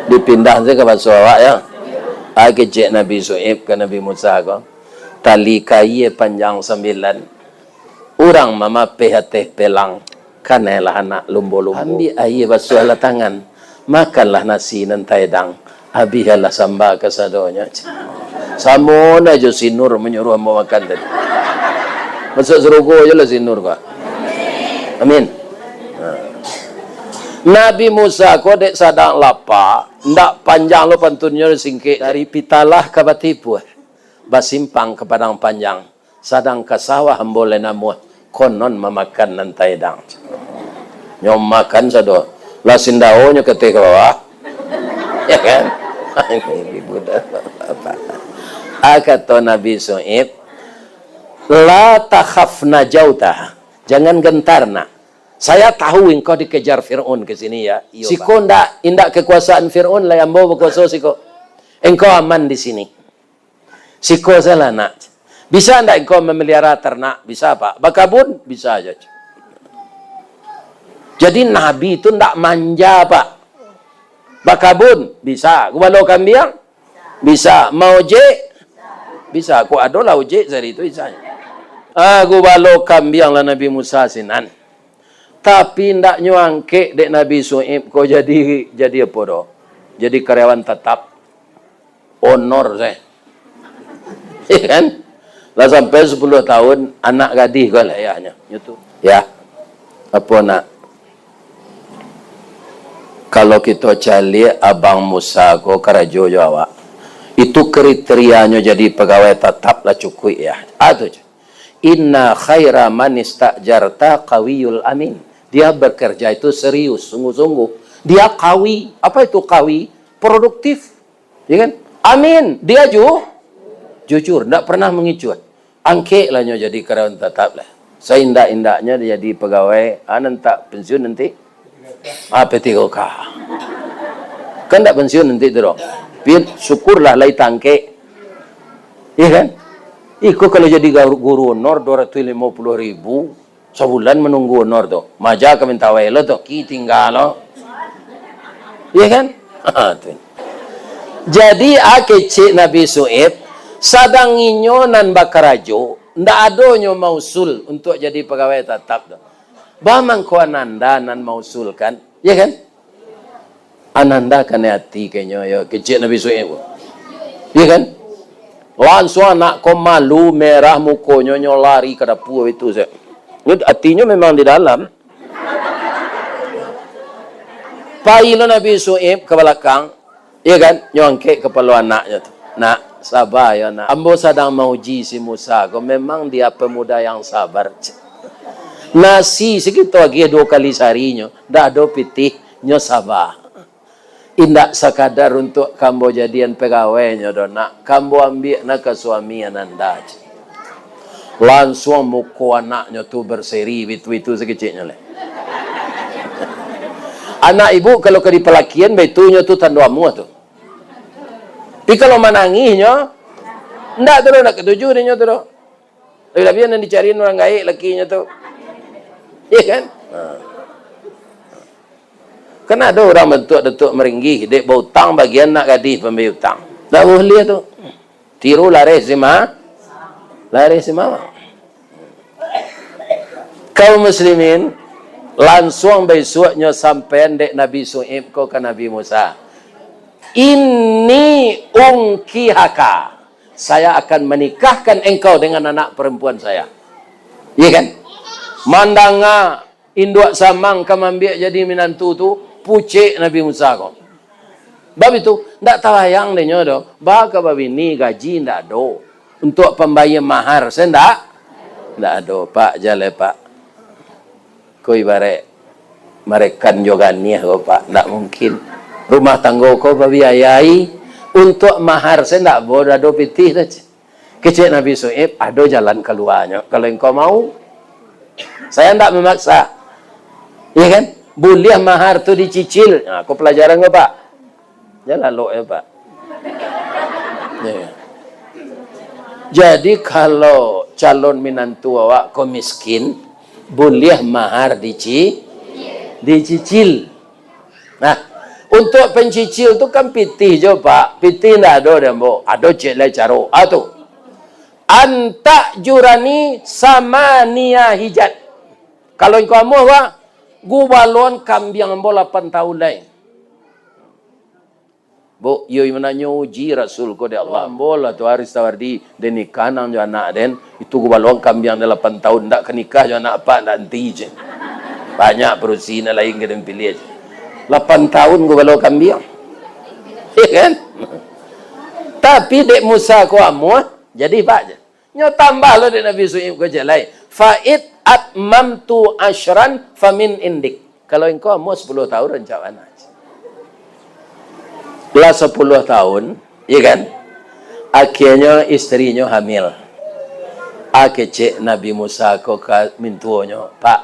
Dipindah sajo ka baso awak ya. Ai kecek Nabi Su'aib ka Nabi Musa ko. Tali kaia panjang sambilan. Urang mamapeh ateh pelang, kanailah anak lumbo-lumbo. Ambiak aia basuahlah tangan, makanlah nasi nan taedang, abihanlah samba kasadonyo. Samo na jo si Nur manyuruah ambo makan tadi. Masuak sarugo jo lah si Nur ko. Amin. Ha. Nabi Musa ko dek sadang lapa, ndak panjang lo pantunnyo, singkek. Dari Pitalah ka Batipuah, basimpang ka Padang Panjang. Sadang ka sawah ambo lai namuah, konon mamakan nan taedang. Nyo makan sado, lah sindaonyo kateh ka bawah. Ya kan? Ini budak. Ah, kato Nabi Su'aib, "La takhaf najauta." Jangan gentar, nak. Saya tahu engkau dikejar Fir'aun ke sini, ya. Iyo, siko Pak. Ndak, indak kekuasaan Fir'aun lai, ambo bakuaso siko. Engkau aman di sini. Siko salah, nak. Bisa ndak engkau memelihara ternak? Bisa, Pak. Bakabun? Bisa aja. Jadi, Nabi itu ndak manja, Pak. Bakabun? Bisa. Gubalo kambiang? Bisa. Maojek? Bisa. Kok ado lah ojek sari tu, bisa. Ah, gubalo kambiang lah Nabi Musa sinan. Tapi ndak nyo angkek dek Nabi Su'aib ko jadi, jadi apo doh? Jadi karyawan tatap. Honor sae. Ya kan? Lah sampai sapuluah tahun, anak gadih ko lah ayahnyo. Nyo tu. Ya. Apo nak? Kalau kito caliak Abang Musa ko karajo jo awak, itu kriterianyo jadi pagawai tatap lah cukuik ya. Ah, tu je. "Inna khaira man ista'jarta qawiyul amin." Dia bekerja itu serius, sungguh-sungguh. Dia qawi. Apa itu qawi? Produktif. Ya kan? Amin. Dia ju-, jujur, ndak pernah mangicuah. Angkek lah nyo jadi karyawan tatap lah. Saindak-indaknyo jadi pegawai, ah, nan tak pensiun nanti. Ah, P tiga K. Kan ndak pensiun nanti tu doh. Tapi syukurlah lai tangkek. Iya kan? Iko kalau jadi garu-, guru honor dua ratus lima puluh ribu, sabulan manunggu honor tu. Maja ka minta wai lo tu. Ki tingga lo. Iya kan? Ha, tu. Jadi, a kecek Nabi Su'aib, sadang inyo nan bakarajo, ndak ado nyo mausul untuak jadi pagawai tatap tu. Ba mangko ananda nan mausulkan, iya kan? Ananda kanai ati kanyo, yo, kecek Nabi Su'aib ko. Iya kan? Lansuang anak ko malu, merah mukonyo, nyo lari ka dapua itu se. Nyo, atinyo memang di dalam. Pai lo Nabi Su'aib ka balakang, iya kan? Nyo angkek kapalo anaknyo tu. "Nak, saba yo, Nak. Ambo sadang mauji si Musa ko, memang dia pemuda yang sabar." Nasi sakito agiah duo kali sarinyo, ndak ado pitih, nyo saba. Indak sakadar untuak ka ambo jadian pegawainyo doh, Nak. Ka ambo ambiak na ka suami ananda, cek. Lansuang muko anaknyo tu berseri, bitu-bitu sakeceknyo lai. Anak ibu kalau ka dipalakian, baitunyo tu tando amuah tu. Tapi kalau manangihnyo, ndak tu doh, ndak katuju dek nyo tu doh. Labiah-labiah nan dicarian urang gaek lakinyo tu. Iya kan? Ha. Kan ado urang bantuak Datuak Maringgih, dek bautang bagian anak gadih pambayia utang. Dak buliah tu. Tiru lareh sima-, lareh simawa. Kaum muslimin, lansuang baisuaknyo sampaian dek Nabi Su'aib ko ka Nabi Musa. "Inni unkihaka." Saya akan menikahkan engkau dengan anak perempuan saya. Iya kan? Mandanga induak samang ka mambiak jadi minantu tu, pucek Nabi Musa ko. Bab itu, ndak tabayang dek nyo doh, ba ka babini gaji ndak ado. Untuak pambayia mahar, se ndak? Ndak ado, Pak, jaleh, Pak. Ko ibarat marekan jo ganiah ko, Pak, ndak mungkin. Rumah tanggo ko babiayai, untuak mahar se ndak bo, ado pitih doh, cek. Kecek Nabi Su'aib, "Ado jalan kaluanyo, kalau engkau mau. Saya ndak memaksa." Iya kan? Buliah mahar tu dicicil. Nah, ko pelajaran ko, Pak. Jan lalok yo, Pak. Iya. Jadi, kalau calon minantu awak ko miskin, buliah mahar dici-, dicicil. Nah, untuak pencicil tu kan pitih jo, Pak. Pitih ndak ado dek ambo. Ado ciek lai caro. Ah, tu. "An ta'jurani samaniya hijaj." Kalau engkau amuah, Pak, gubalon kambiang ambo lapan tahun lai. Bu, iyo mananyo uji Rasul ko dek Allah. Ambo lah tu Ristawardi, den nikah nan jo anak den, itu gubalon kambiang den lapan tahun, ndak ka nikah jo anak apak, ndak nanti je. Banyak padusi nan lain ka den piliah je. Lapan tahun gubalon kambiang. Iya kan? Tapi dek Musa ko amuah, jadi, Pak, je. Nyo tambah lo dek Nabi Su'aib ko jalai. "Fa in atmamtu asyran famin indik." Kalau engkau amuah sapuluah tahun, rancak bana. Lah sapuluah tahun, iya kan? Akhianyo isterinyo hamil. Ah, kecek Nabi Musa ko ka mintuonyo, "Pak,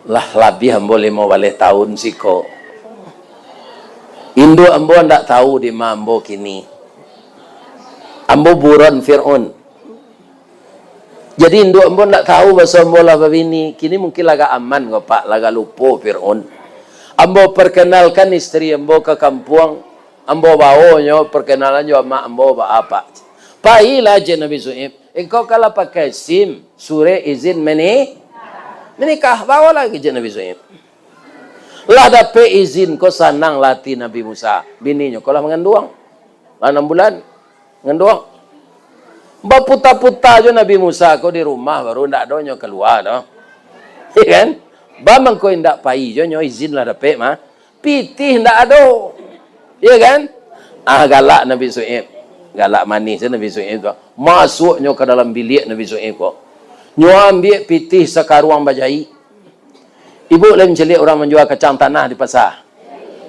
lah labiah ambo limo baleh tahun siko. Induak ambo ndak tahu di ma ambo kini. Ambo buron Fir'aun. Jadi induak ambo ndak tahu baso ambo lah babini. Kini mungkin lah agak aman ko, Pak, lah agak lupo Fir'aun. Ambo perkenalkan isteri ambo ka kampuang. Ambo baonyo perkenalan jo amak ambo, baa, Pak?" "Pailah," cek Nabi Su'aib. "Engkau kan lah pakai SIM, surek izin meni-, menikah, baolah," kecek Nabi Su'aib. Lah dapek izin ko, sanang lah ati Nabi Musa. Bininyo ko lah manganduang. Lah anam bulan manganduang. Baputa-puta jo Nabi Musa ko di rumah, baru ndak ado nyo kalua doh. Iya kan? Ba mangko indak pai jo nyo, izin lah dapek mah. Pitih ndak ado. Iya kan? Ah, galak Nabi Su'aib. Galak manih se Nabi Su'aib tu. Masuaknyo ka dalam biliak Nabi Su'aib ko. Nyo ambiak pitih sakaruang bajaik. Ibuk lai mancaliak urang manjua kacang tanah di pasa?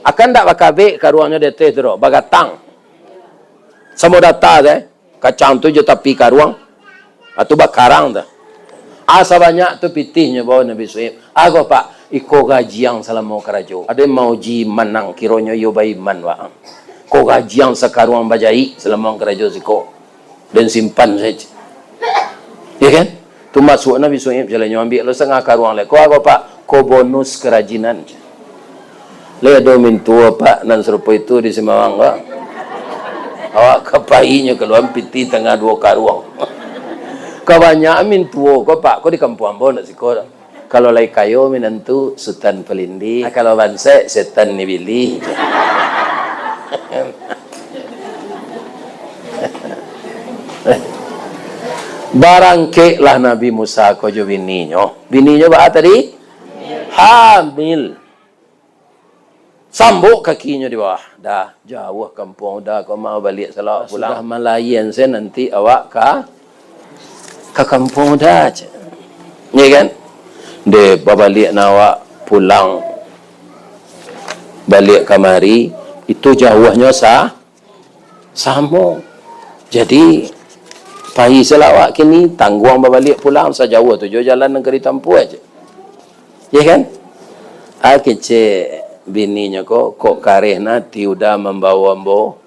Akan ndak bakabek karuangnyo di ateh tu doh, bagatang. Samo data se, kacang tu jo tapi karuang, atu bakarang tu. Ah, sabanyak tu pitihnyo bao Nabi Su'aib. Ago, Pak, iko gajiang salamo karajo. Ado mauji iman nan kironyo iyo baiman, Pak. Ko gajiang sakaruang bajaik salamo karajo siko. Den simpan sajo. Ya kan? Tu masuak Nabi Su'aib, jalan nyo ambiak lo satangah karuang lai. Ko ago, Pak? Ko bonus karajinan. Lai ado mintuo, Pak, nan sarupo itu di Simawang, Pak? Awak ka pai nyo kalua pitih tangah duo karuang. Kabanyakan mintuo ko, Pak, ko di kampuang ambo ndak siko. Kalau lai kayo minantu, Sutan Palindih. Ah, kalau bansaik, setan ni bilih. Barangkeklah Nabi Musa ko jo bininyo. Bininyo baa tadi? Hamil. Sambok kakinyo di bawah. Dah, jauah kampuang Uda ko, ma baliak salawak pulang. Sudah malayian se nanti awak ka, ka kampuang Uda, cek. Ya kan? Deh, babaliak nan awak pulang, baliak kamari, itu jauahnyo sa-, samo. Jadi, pai se lah awak kini, tangguang babaliak pulang, sajauah tu juo jalan nan ka ditampuah, cek. Ya kan? Ah, kecek bininyo ko, kok kareh na ati Uda mambao ambo,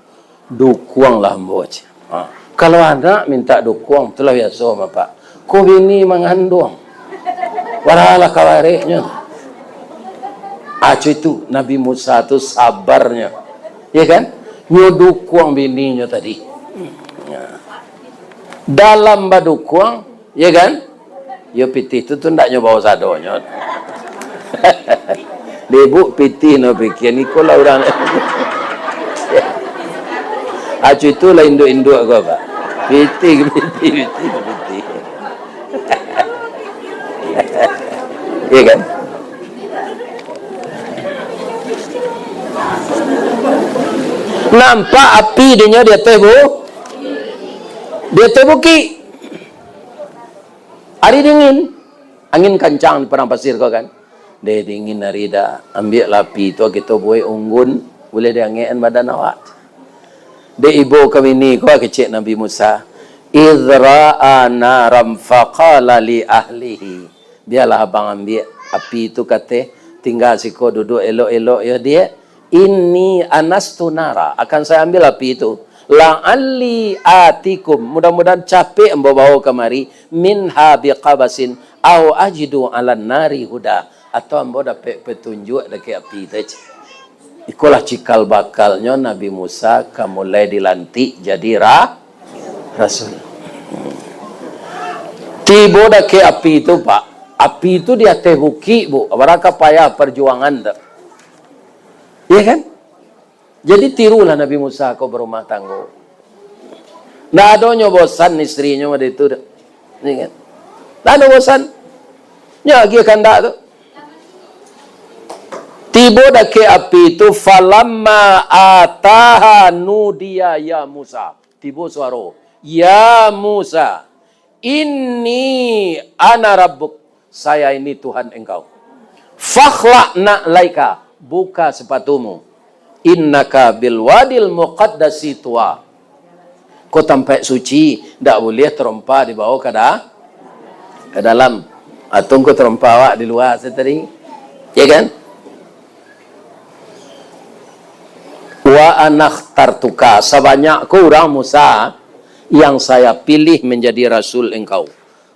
dukuanglah ambo, cek. Ha. Kalau anak mintak dukuang, tu lah biaso mah, Pak. Ko bini manganduang. Waralah kawareknyo. Ah, cek itu, Nabi Musa tu sabarnyo. Ya kan? Nyo dukuang bininyo tadi. Ya. Dalam badukuang, ya kan? Yo pitih tu, tu ndak nyo bao sadonyo. Dibuk pitih no pikia, niko lah urang. Acu itu lah induak-induak ko, Pak. Pitih, pitih, pitih, pitih. Iya kan? Nampak api dinyo di ateh bu-, di ateh bukik. Ari dingin, angin kancang di padang pasir ko kan. Deh, dingin ari dah, ambiaklah api tu, kito buek unggun, buliah diangekan badan awak. Dek ibo ka bini ko, kecek Nabi Musa, Idh ra'a naram faqala li ahlihi. Bialah abang ambiak api tu kateh, tingga siko duduak elok-elok yo, Diak. Inni anastu nara, akan saya ambil api tu. La'alli atikum, mudah-mudahan capek ambo bawa kamari, minha biqabasin, au ajidu alan nari huda, atau ambo dapek petunjuk dakek api tu, cek. Ikolah cikal bakalnyo Nabi Musa ka mulai dilantik jadi ra-, rasul. Tibo dakek api tu, Pak. Api tu di ateh bukik, Bu. Baraka payah perjuangan tu. Iya kan? Jadi tirulah Nabi Musa ko barumah tanggo. Ndak adonyo bosan istrinyo waktu itu tu. Iya kan? Ndak ado bosan. Nyo agiah kandak tu. Tibo dakek api tu, falamma ataha nudiya ya Musa. Tibo suaro, "Ya Musa, inni ana rabbuk, saya ini Tuhan engkau. Fakhla' na'laika, buka sepatumu. Innaka bil wadil muqaddasi tuwa." Ko tampek suci, ndak buliah tarompa dibawa ka da-, ka dalam. Atau ko tarompa awak di lua se tadi. Ya kan? Wa anakhtartuka, sabanyak ko urang Musa yang saya pilih menjadi rasul engkau.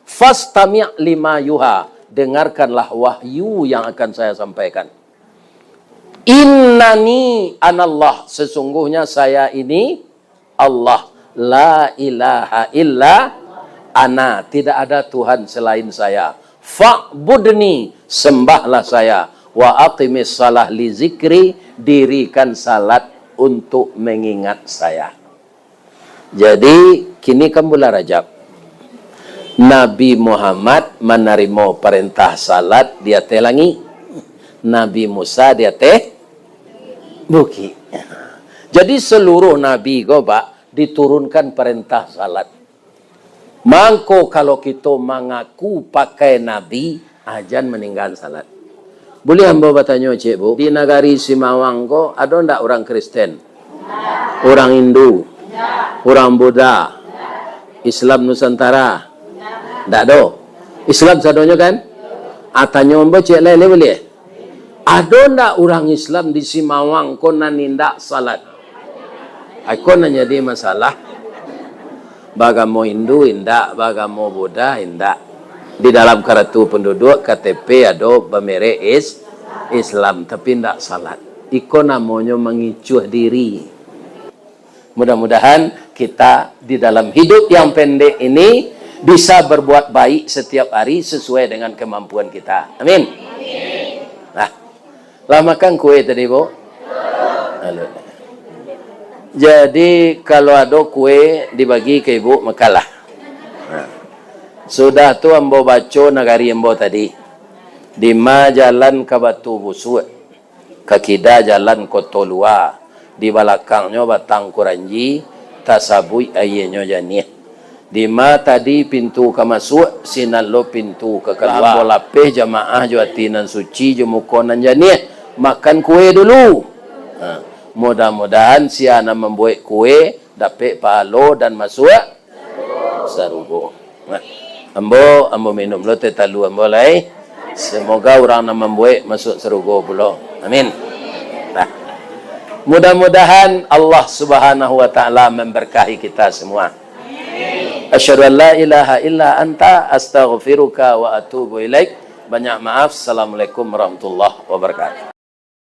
Fastami' lima yuha, dengarkanlah wahyu yang akan saya sampaikan. Innani anallah, sesungguhnya saya ini Allah, la ilaha illa ana, tidak ada Tuhan selain saya. Fa'budni, sembahlah saya. Wa aqimis salah li zikri, dirikan salat untuk mengingat saya. Jadi, kini kan bulan Rajab. Nabi Muhammad manarimo parentah salat di ateh langik. Nabi Musa di ateh bukik. Jadi, seluruh nabi ko, Pak, diturunkan parentah salat. Mangko, kalau kito mangaku pakai nabi, ajan maninggaan salat. Buliah ambo batanyo, Cik, Bu, di nagari Simawang ko, ado ndak urang Kristen? Urang Hindu? Urang Buddha? Islam Nusantara? Ndak ado. Islam sadonyo kan? Ah, tanyo ambo ciek lai, lai buliah? Ado ndak urang Islam di Simawang ko nan indak salat? Ai, ko nan jadi masalah. Bagamo Hindu indak, bagamo Buddha indak. Di dalam karatu penduduk, K T P ado bamerek is-, Islam, tapi indak salat. Iko namonyo mangicuah diri. Mudah-mudahan kita di dalam hidup yang pendek ini bisa berbuat baik setiap hari sesuai dengan kemampuan kita. Amin. Nah, lah makan kue tadi, Bu? Halo. Jadi, kalau ado kue dibagi ka ibu, makanlah. Nah. Sudah tu ambo baco nagari ambo tadi. Dima jalan ka Batu Busuak. Ka kida jalan Koto Lua, di balakangnyo Batang Kuranji, tasabuik aianyo janiah. Dima tadi pintu ka masuak, sinan lo pintu ka kalua. Ambo lapeh jamaah jo ati nan suci, jo muko nan janiah, makan kue dulu. Ha, mudah-mudahan sia nan mambuek kue dapek pahalo dan masuak sarugo. Nah, ambo, ambo minum lo teh talua ambo lai. Semoga urang nan mambuek masuak sarugo pulo. Amin. Nah. Mudah-mudahan Allah Subhanahu wa Ta'ala memberkahi kita semua. Asyhadu an la ilaha illa anta, astaghfiruka wa atubu ilaik. Banyak maaf. Assalamualaikum warahmatullahi wabarakatuh.